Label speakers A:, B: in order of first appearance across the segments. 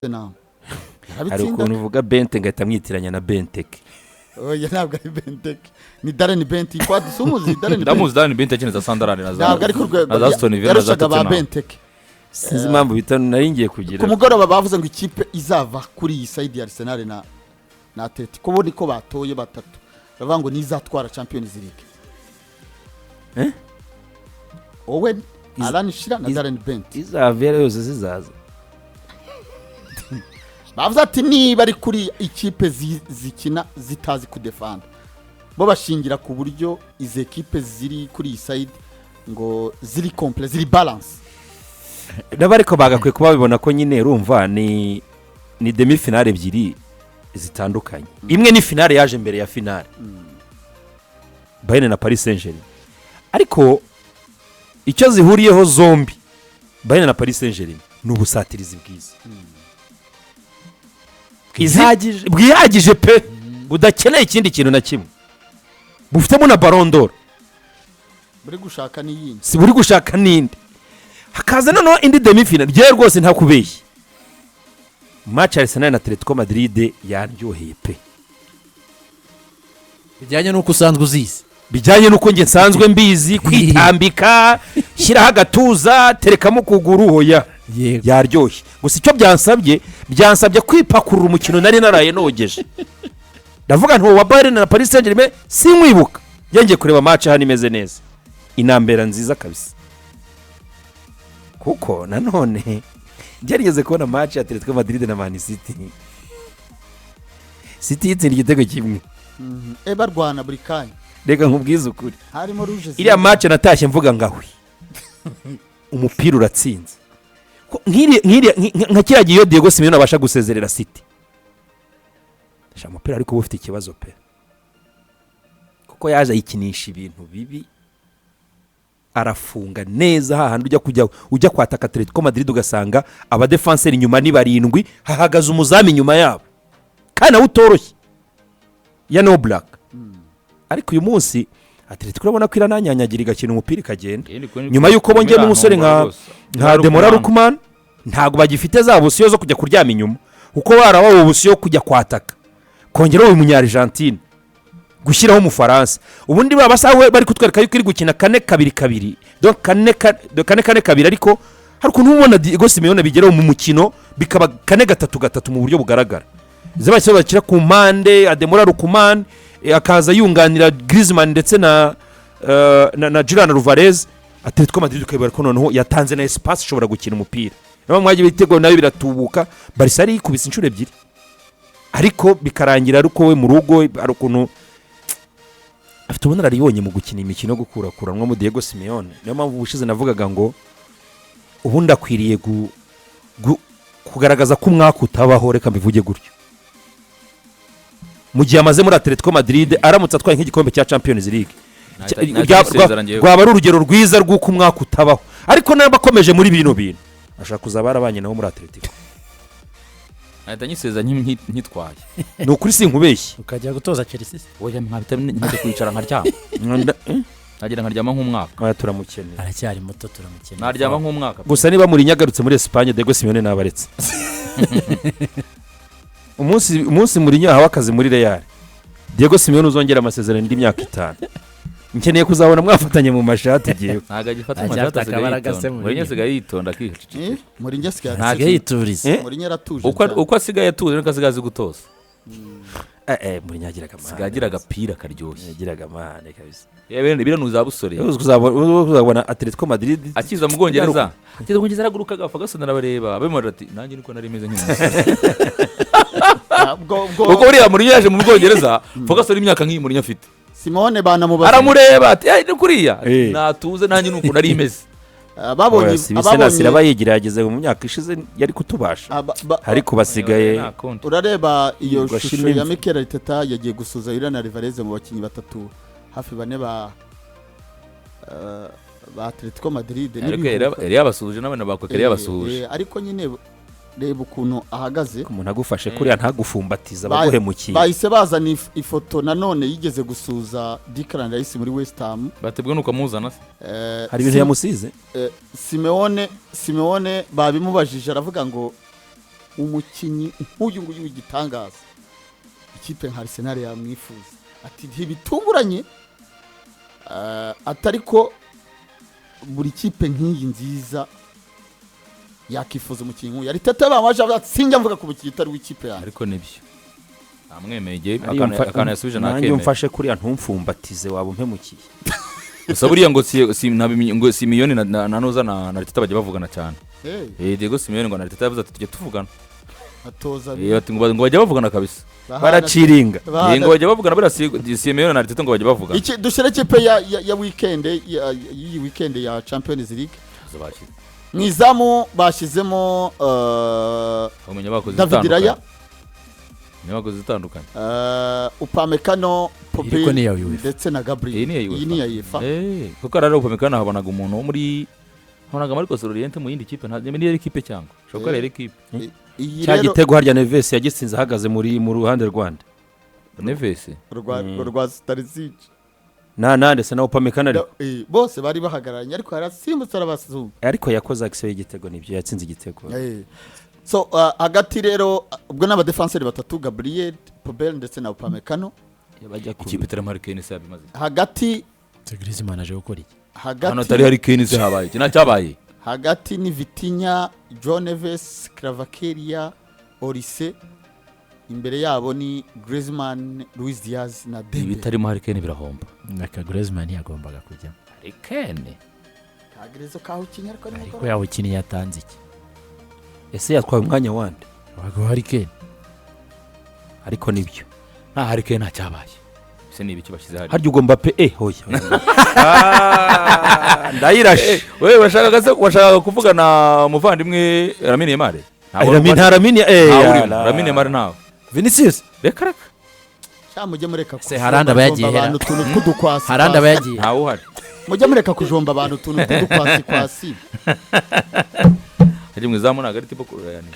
A: Tottenham.
B: Hari
A: Yarabitsindaga.
B: ukuntu uvuga Bente ngahita mwitiranya na Benteke.
A: Oya, ntabwo ari Benteke, ni Darren Bent. Kwa dusumuzi Darren Bent.
C: Ndamuzi Darren Bent, akina za Sunderland na za
A: Ntabwo ari ku rwego
C: na za Aston Villa na za
A: yarushaga ba
C: Tottenham.
A: Benteke.
B: Sinzi impamvu bita nari ngiye kugira.
A: Ku mugoroba bavuze ngo ikipe izava kuri iyi side ya Arsenal na Atletico, bo niko batoye batatu, baravuga ngo nizatwara Champions League.
B: Eh?
A: Owen, Alan Shearer na Darren Bent.
B: Izavera yose zizaza.
A: Bavuze ati niba ari kuri ikipe zikina zitazi kudefanda, bo bashingira ku buryo izi ekipe ziri kuri iyi side ngo ziri complètes, ziri balance.
B: Nabo ariko bagakwiye kuba babibona ko nyine urumva ni demi finale ebyiri zitandukanye. Imwe ni finale yaje mbere ya finale, Bayern na Paris Saint Germain, ariko icyo zihuriyeho zombi, Bayern na Paris Saint Germain, ni ubusatirizi bwiza.
D: Bwihagije.
B: Bwihagije pe, budakeneye ikindi kintu na kimwe, bufitemo na Ballon d'Or.
A: Buri gushaka n'iyindi.
B: Si buri gushaka n'indi, hakaza noneho indi demi finale. Ryewe rwose ntakubeshye, match ya Arsenal na Atletico Madrid yaryoheye pe.
D: Bijyanye n'uko usanzwe uzizi.
B: Bijyanye n'uko njye nsanzwe mbizi, kwitambika, shyiraho agatuza, terekamo ukuguru, hoya. Yaryoshye. Gusa icyo byansabye kwipakurura umukino nari naraye nogeje. Ndavuga nti uwo wa Bayern na Paris Saint Germain sinkwibuka, ngiye kureba match hano imeze neza, inambera nziza kabisa. Kuko nanone ngerageze kubona match ya Atletico Madrid na Man City, City yitsinda igitego kimwe.
A: E, barwana buri kanya.
B: Reka nkubwize ukuri.
A: Harimo rouge.
B: Iriya match natashye mvuga ngahwi umupira uratsinze. Ko nka kiriya gihe iyo Diego Simeone abasha gusezerera City. Sha, umupira ariko uba ufite ikibazo pe, kuko yaje ayikinisha ibintu bibi, arafunga neza hahandi ujya kujya ujya kwataka Atletico Madrid ugasanga abadefanseri inyuma ni barindwi, hahagaze umuzamu inyuma yabo kandi nawe utoroshye ya no black. Ariko uyu munsi Atletico urabona ko irananyanyagira, igakina umupira ikagenda. Nyuma y'uko bongeyemo umusore nka Ademola Lookman, ntabwo bagifite za option zo kujya kuryama inyuma, kuko barabawe option yo kujya kwataka, kongeraho uyu munyarigentine, gushyiraho umufaransa. Ubundi baba basa bari kutwereka yuko iri gukina 4-2-2, donc 4-4-2, ariko hari ukuntu uba ubona Diego Simeone bigeraho mu mukino bikaba 4-3-3 mu buryo bugaragara. Zaba bakira ku mpande, Ademola Lookman akaza yunganira Griezmann ndetse na Julian Alvarez. Atletico Madrid ukabibara ko noneho yatanze na espace, ishobora gukina umupira. Niyo mwagiye ibitego nayo biratubuka. Barca yari yikubise inshuro ebyiri, ariko bikarangira ari uko we mu rugo hari ukuntu afite ubunararibonye mu gukina imikino yo gukurakuranwa mu Diego Simeone. Niyo mpamvu ubushize navugaga ngo ubundi akwiriye kugaragaza ko umwaka utabaho, reka mbivuge gutyo, mu gihe amaze muri Atletico Madrid. Aramutse atwaye nk'igikombe cya Champions League, rwaba ari urugero rwiza rw'uko umwaka utabaho. Ariko naba akomeje muri bino bintu, ashobora kuzaba yarabanye nabo muri Atletico.
C: Nahita nyiseza nkitwaye.
B: Ni ukuri, sinkubeshye.
D: Ukajya gutoza Chelsea se?
C: Oya, nkahita nkajya kwicara nkaryama.
B: Eh?
C: Nkagenda nkaryama nk'umwaka.
B: Oya, turamukeneye.
D: Aracyari muto, turamukeneye.
C: Naryama nk'umwaka.
B: Gusa niba Mourinho agarutse muri Esipanye, Diego Simeone nabaretse. Umunsi Mourinho yahawe akazi muri Real, Diego Simeone uzongera amasezerano indi myaka 5. Nkeneye kuzabona mwafatanye mu mashati igihe.
C: Ntabwo agifata
D: Aracyafite
C: amashati, asigaye
D: akabaraga se
C: yitonda.
D: Mourinho.
C: Mourinho asigaye yitonda, akicecekera.
A: Mourinho asigaye
D: Ntabwo yituriza.
B: Eh?
A: Mourinho aratuje
C: Uko
A: cyane.
C: uko asigaye atuje niko asigaye azi gutoza.
B: Mourinho agiraga amahane.
C: Asigaye agira agapira karyoshye.
B: Yagiraga amahane kabisa.
C: Yewe, biriya ni uza busore.
B: Uzabona Atletico Madrid
C: Akiza mu Bwongereza, akiza mu Bwongereza, araguruka agafa agasona, arabareba abemera ati: "Nanjye niko nari meze nk'umusore."
A: Ah, ubwo
C: Kuko buriya Mourinho yaje mu Bwongereza, Ferguson imyaka nk'iyi Mourinho afite.
A: Simeone banamubaza.
C: Aramureba ati: "Ay, ni kuriya."
B: Eh.
C: Natuze, nanjye nuko nari imeze.
A: Ah, babonye
B: Oya, si Senasi
A: ababonye
B: aba yigira yageze mu myaka ishize yari kutubasha, ariko basigaye
C: Nta kundi.
A: Urareba iyo
B: Ngo
A: shusho
B: ashime
A: ya
B: imvi.
A: Mikel Arteta yagiye gusuza Julian Alvarez mu bakinnyi batatu hafi bane ba Atletico Madrid
C: Ariko
A: n'ibihuha.
C: yari yabasuhuje n'abana ba Koke, yari yabasuhuje.
A: Ariko nyine reba ukuntu ahagaze.
B: Umuntu agufashe kuriya ntagufumbatiza, abaguhemukiye.
A: Bahise bazana ifoto nanone yigeze gusuza Declan Rice muri West Ham.
C: Batebwe nuko amuzana se.
B: Hari ibintu yamusize.
A: Simeone babimubajije aravuga ngo Umukinnyi nk'uyu nguyu w'igitangaza, ikipe nka Arsenal yamwifuza. Ati ntibitunguranye, atari ko buri kipe nk'iyi nziza yakifuza umukinnyi nk'uyu. Arteta bamaje avuga ati sinjya mvuga ku mukinnyi utari w'ikipe yanjye.
C: Ariko nibyo, namwemeye igihe akantu yasubije.
B: Nanjye
C: Nakemeye.
B: umfashe kuriya, ntumfumbatize, waba umpemukiye.
C: Gusa buriya ngo si ngo Simeone na Noza na Arteta bajya bavugana cyane.
A: Hey,
C: Diego Simeone ngo na Arteta yavuze ati tujye tuvugana.
A: Atoza.
C: Ati ngo bajya bavugana kabisa.
B: Baraciringa.
C: Ngo bajya bavugana buriya Simeone na Arteta ngo bajya bavugana.
A: Iki dushyire ikipe ya weekend y'iyi weekend ya Champions League.
C: Bashyize.
A: Mu izamu bashyizemo
C: Bamenya bakoze
A: David Raya.
C: itandukanye, bakoze itandukanye.
A: Upamecano,
D: Ariko ni iya
A: Popel
D: UEFA.
A: ndetse na Gabriel.
C: Iyi ni iya UEFA.
A: Iyi ni iya UEFA.
C: Kuko arara Upamecano habonaga umuntu wo muri habonaga Marcos Llorente mu yindi kipe, nta niba ari ikipe cyangwa ushobora kuba ari ikipe.
A: Iyi
B: Cya
A: rero
B: gitego harya Neves yagitsinze ahagaze mu ruhande rwanda.
C: Neves.
A: Rwa Stanisic.
B: Na ndetse na Upamecano ariko.
A: Bose bari bahagararanye, ariko yarasimbutse arabasumba.
B: Ariko yakoze action y'igitego, nibyo, yatsinze igitego.
A: So hagati rero ubwo ni abadefanseri batatu: Gabriel, Popel ndetse na Upamecano.
B: Bajya ku
C: Ikipe itarimo Harry Kane se yabimaze.
A: Hagati
D: Griezmann aje gukora iki?
C: Hano
A: hagati
C: atari Harry Kane se habaye iki? Nta cyabaye.
A: Hagati ni Vitinha, João Neves, Kvaratskhelia, Olise. Imbere yabo ni Griezmann, Luis Diaz na Dembele.
C: Ibitarimo Harry Kane birahomba.
D: Aka Griezmann ntiyagombaga kujyamo.
C: Harry Kane.
A: Kagerezo kawukinnye ariko
D: Ariko
A: nimugoroba.
D: yawukiniye yatanze iki?
B: Ese yatwaye umwanya wande?
D: Wago Harry Kane.
B: Ariko nibyo.
C: Nta Harry Kane nta cyabaye. Ese ni ibiki bashyize hari?
B: Harya ugomba pe hoya. Ndayirashe.
C: Wewe washakaga kuvuga na umuvandimwe Lamine Yamal? Ntawe.
B: Lamine, nta Lamine
C: Ntawe urimo.
B: yala.
C: Lamine Yamal ntawe.
D: Vinicius.
C: Reka reka.
A: Sha mujye mureka
D: Se Haaland aba yagiye
A: kujomba abantu utuntu tw'udukwasi.
D: Haaland aba yagiye.
C: Ntawe uhari.
A: Mujye mureka kujomba abantu utuntu tw'udukwasi kwasi.
C: Hari mu izamu ntabwo ari tipo kurayani.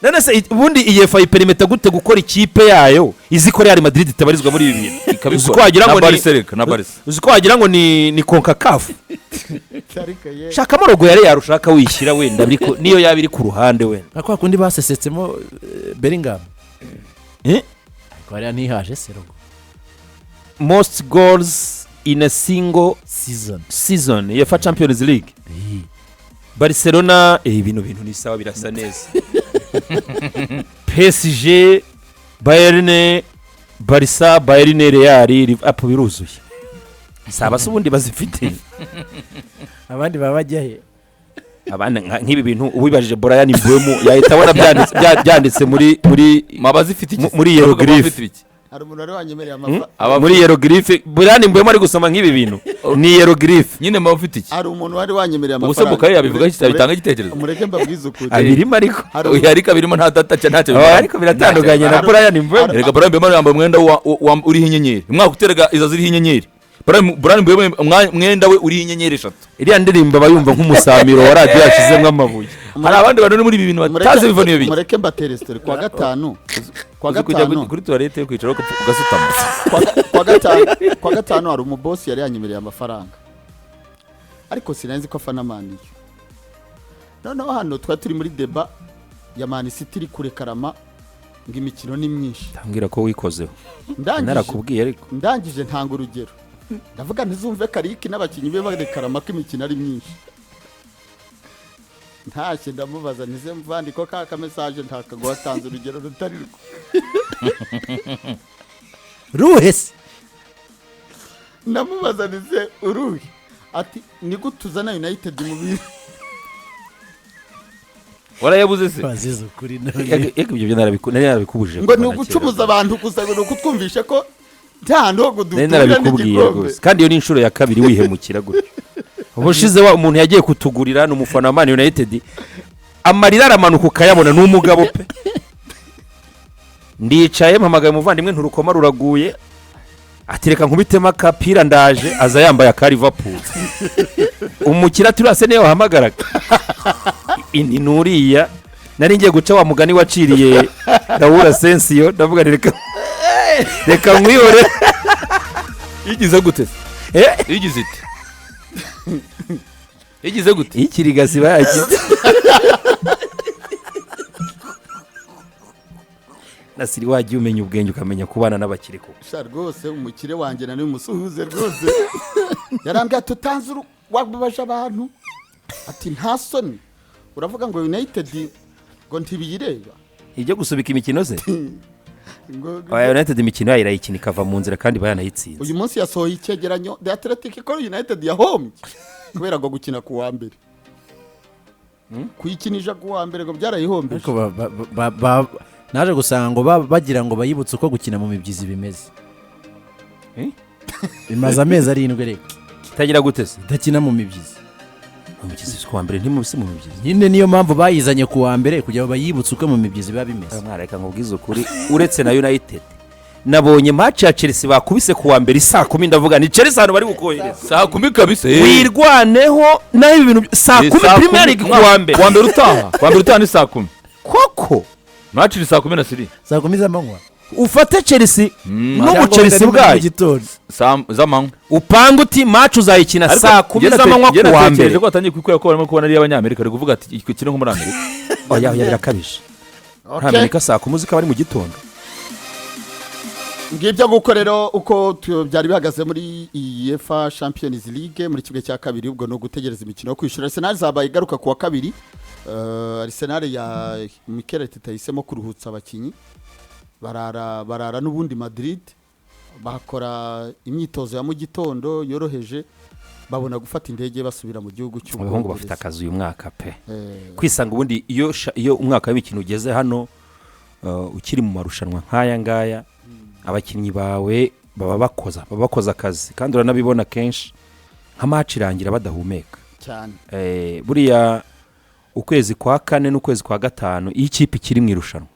B: None se ubundi iyi UEFA iperimeta gute gukora ikipe yayo izi ko Real Madrid itabarizwa muri ibi bintu? Uzi ko wagira
C: Na
B: ngo ni
C: Barca, reka na Barca.
B: Uzi ko wagira ngo ni CONCACAF.
A: Ariko ye
B: Shakamo logo ya Real ushaka wishyira wenda, ariko niyo yaba iri ku ruhande wenda.
D: Nka kwa kundi basesetsemo Bellingham.
B: Eh?
D: Ariko hariya ntihaje se logo?
B: Most goals in a single
D: season.
B: Season UEFA Champions League. Barcelona, bino bintu ni sawa, birasa neza. PSG, Bayern, Barca, Bayern, Real, Liverpool, biruzuye. Saba se ubundi bazifite.
D: Abandi baba bajya he?
B: Abana nk'ibi bintu ubibajije Brian Mbeumo yahita abona byanditse byanditse muri
C: Maba zifite iki?
B: Muri
C: Baravuga
B: hieroglyphe.
C: bafite ibiki?
A: Hari umuntu wari wanyemereye amafaranga.
B: Muri hieroglyphe. Brian Mbeumo ari gusoma nk'ibi bintu ni hieroglyphe.
C: Nyine maba ufite iki?
A: Hari umuntu wari wanyemereye
C: Ubu se
A: amafaranga.
C: Bukayo yabivuga iki? Yabitanga igitekerezo.
A: Mureke mbabwize ukuri.
B: Abirimo ariko.
A: Hari
C: Oya, ariko abirimo nta data ntacyo.
B: Ariko biratandukanye na Brian Mbeumo.
C: Erega Brian Mbeumo yambaye umwenda uriho inyenyeri. Umwaka uteraga izo ziriho inyenyeri. Brian Mbeumo umwenda we uriho inyenyeri eshatu.
B: Iriya ndirimbo aba yumva nk'umusamiro wa radiyo yashyizemo amabuye.
C: Hari abandi bantu bari muri ibi bintu batazi biva niyo bijya.
A: Mureke mbatere story. Kuwa gatanu, kuwa
C: Uzi kujya
A: gatanu,
C: kuri toilette yo kwicara ugasutama.
A: Kuwa gatanu hari umubosi yari yanyemereye amafaranga, ariko sinari nzi ko afana Man U. Noneho hano twari turi muri débat ya Man City iri kurekarama ngo imikino ni myinshi.
B: Tambwira ko wikozeho.
A: Ndangije
B: Narakubwiye ariko.
A: Ndangije ntanga urugero, ndavuga ntizumve Kariki n'abakinnyi be barekarama ko imikino ari myinshi. Ntashye ndamubaza ntize mvandi ko ka kamesaje ntakaguha, atanze urugero rutari rwo.
D: Ruhe se?
A: Ndamubaza ntize uruhe, ati ni gute uzana United mu bintu.
C: Warayabuze se?
D: Bazize ukuri none.
B: Ego, ibyo byo nari narabikubujije
A: Ngo
B: kuva
A: ni
B: na kera.
A: ugucumuza abantu gusa, ngo ni ukutwumvisha ko nta hantu ho
B: Nari
A: duturira
B: narabikubwiye
A: n'igikombe.
B: rwose, kandi iyo ni inshuro ya kabiri wihemukira gutyo. Ubushize wa umuntu yagiye kutugurira ni umufana wa Man United, amarira aramanuka ukayabona, ni umugabo pe. Ndicaye mpamagaye umuvandimwe, nturukoma ruraguye, ati reka nkubitemo akapira ndaje, aza yambaye aka Liverpool. Umukira turase niyo wahamagaraga ini nuriya nari ngiye guca wa mugani waciriye Raul Asensio, ndavuga nti reka reka nkwihore.
C: Yigize gute se?
B: Eh?
C: Yigize ite? Yigize gute?
B: Ikirigasi bayagize. Nasiri, wajya umenya ubwenge, ukamenya kubana n'abakire koko.
A: Sha rwose, umukire wanjye nari umusuhuze rwose. Yarambwiye ati: "Utanze wababaje abantu." Ati: "Nta soni, uravuga ngo United ngo ntibiyireba."
B: Ibyo gusubika imikino ze?
A: Ngo
B: Oya, United imikino yayo irayikina ikava mu nzira, kandi bayanayitsinze.
A: Uyu munsi yasohoye icyegeranyo The Athletic ko United yahombye kubera ngo gukina ku wa mbere, kuyikinisha ku wa mbere ngo byarayihombeje.
D: Ariko naje gusanga ngo bagira ngo bayibutse uko gukina mu mibyizi bimeze.
B: Eh?
D: Bimaze amezi 7 reka.
B: Itagira gute se?
D: Idakina mu mibyizi.
B: Mu mibyizi, ku wa mbere, ntimusi mu mibyizi.
D: Nyine niyo mpamvu bayizanye ku wa mbere, kugira ngo bayibutse uko mu mibyizi biba bimeze.
B: Mwana, reka nkubwize ukuri, uretse na United, nabonye match ya Chelsea bakubise ku wa mbere saa 10, ndavuga ni Chelsea ahantu bari bukohereza.
C: Saa 10 kabisa, eh.
B: Wirwaneho naho ibi bintu saa 10,
C: Saa
B: Premier League ku wa mbere.
C: Ku wa mbere utaha, ku wa mbere utaha ni saa 10.
B: Koko?
C: Match iri saa 10 na siri.
D: Saa 10 z'amanywa.
B: Ufate Chelsea n'ubu
D: Cyangwa
B: Chelsea
D: wenda ni mu
B: bwayo
D: gitondo.
C: Saa z'amanywa.
B: Upanga uti match uzayikina
C: Ariko
B: saa 10
C: njye
B: z'amanywa
C: njye
B: ku wa
C: natekereje
B: mbere.
C: ko batangiye kubikora, ko barimo kubona ari iy'Abanyamerika, bari kuvuga ati ikine nko muri Amerika.
B: Oya oya, birakabije muri
A: Okay.
B: Amerika saa 10 zikaba ari mu gitondo.
A: Ngibyo nguko rero uko byari bihagaze muri UEFA Champions League muri kimwe cya kabiri. Ubwo ni ugutegereza imikino yo kwishyura. Arsenal zabaye igaruka ku wa kabiri. Arsenal ya Mikel Arteta yahisemo kuruhutsa abakinnyi, barara n'ubundi Madrid, bakora imyitozo ya mu gitondo yoroheje, babona gufata indege basubira mu gihugu
B: Abahungu bafite
A: cy'Ubwongereza.
B: akazi uyu mwaka pe. Kwisanga ubundi iyo umwaka w'imikino ugeze hano, ukiri mu marushanwa nk'aya ngaya, abakinnyi bawe baba bakoza akazi, kandi uranabibona kenshi nka match irangira badahumeka.
A: Cyane.
B: Buriya ukwezi kwa kane n'ukwezi kwa gatanu, iyo ikipe ikiri mu irushanwa,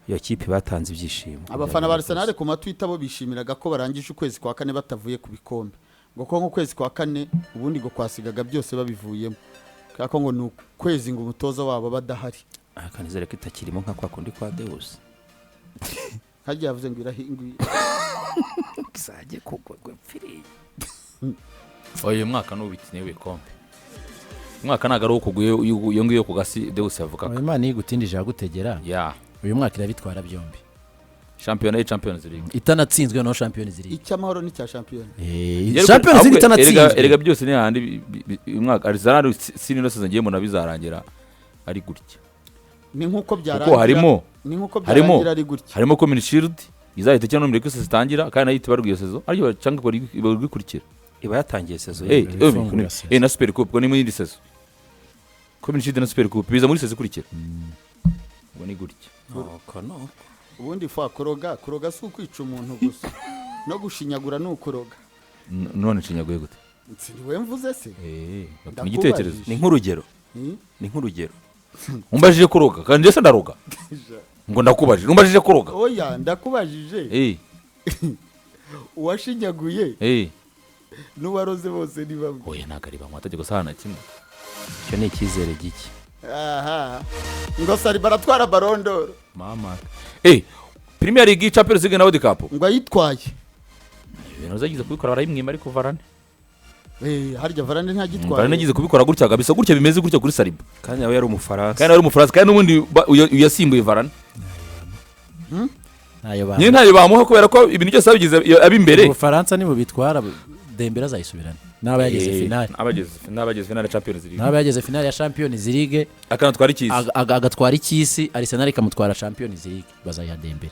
B: iyo kipe batanze ibyishimo.
A: Abafana ba Arsenal ku matwita bo bishimiraga ko barangije ukwezi kwa kane batavuye ku bikombe, ngo ko nk'ukwezi kwa kane ubundi ngo kwasigaga byose babivuyemo, kubera ko ngo ni ukwezi ngo umutoza wabo aba adahari.
B: Ariko nizere ko itakirimo nka kwa kundi kwa Deus.
A: Hagiye yavuze ngo irahinguye.
B: Izajye kugwa mpfiriye.
C: Oya, uyu mwaka n'ubikeneye ibikombe, umwaka ntabwo ari uwo kugwa iyo ngiyo ku gasi Deus yavugaga.
D: Imana iyo igutindije iragutegera.
C: Ya.
D: Uyu mwaka irabitwara byombi.
C: Shampiyona ye, Champions League.
D: Itanatsinzwe no Champions League.
A: Icy'amahoro n'icya shampiyona.
D: Champions League itanatsinzwe.
C: Erega byose ni hahandi uyu mwaka Arsenal si nino season ngiye mbona bizarangira ari gutya.
A: Ni nk'uko byarangira.
C: Kuko harimo
A: Ni nk'uko
C: harimo
A: byarangira ari gutya.
C: Harimo Community Shield izahita ikina no muri season zitangira, kandi nayo itibarwa iyo saison, ariko cyangwa iba ikurikira.
B: Iba yatangiye saison.
C: Eh, eh,
D: Ifungura saison.
C: Na Super Cup ubwo ni mu yindi saison. Community Shield na Super Cup biza muri saison ikurikira, ubwo ni gutya.
B: Nuko nuko.
A: Ubundi fa kuroga, kuroga si ukwica umuntu gusa, no gushinyagura ni ukuroga.
C: None nshinyaguye gute?
A: Si niwe mvuze se?
C: Eh, ni
A: Ndakubajije.
C: igitekerezo.
B: Ni nk'urugero. Ni nk'urugero.
C: Umbajije kuroga kandi njye se ndaroga ngo ndakubajije, umbajije kuroga?
A: Oya, ndakubajije. Uwashinyaguye n'uwaroze bose ni bamwe.
C: Oya, ntabwo ari bamwe, amategeko sahana kimwe.
B: Icyo ni icyizere gike.
A: Aha ngo Saliba aratwara Ballon d'Or.
C: Mama, Premier League, Champions League na World Cup.
A: Ngo ayitwaye.
C: Ibintu zagize kubikora barayimwima, ariko Varane
A: Harya Varane ntagitwaye?
C: Varane yagize kubikora gutya kabisa, gutya bimeze gutya kuri Saliba.
B: Kandi nawe yari Umufaransa.
C: Kandi ari Umufaransa, kandi n'ubundi uyu yasimbuye Varane.
D: Ntayo
C: Nyine
D: bamuha.
C: ntayo bamuha kubera ko ibintu byose babigize ab'imbere.
D: Ubufaransa nibubitwara, Dembele azayisubirana naba yageze finale.
C: N'abageze finale ya Champions League.
D: Naba yageze finale ya Champions League.
C: Akanatwara icy'isi.
D: Agatwara icy'isi, Arsenal ikamutwara Champions League, bazayiha Dembele.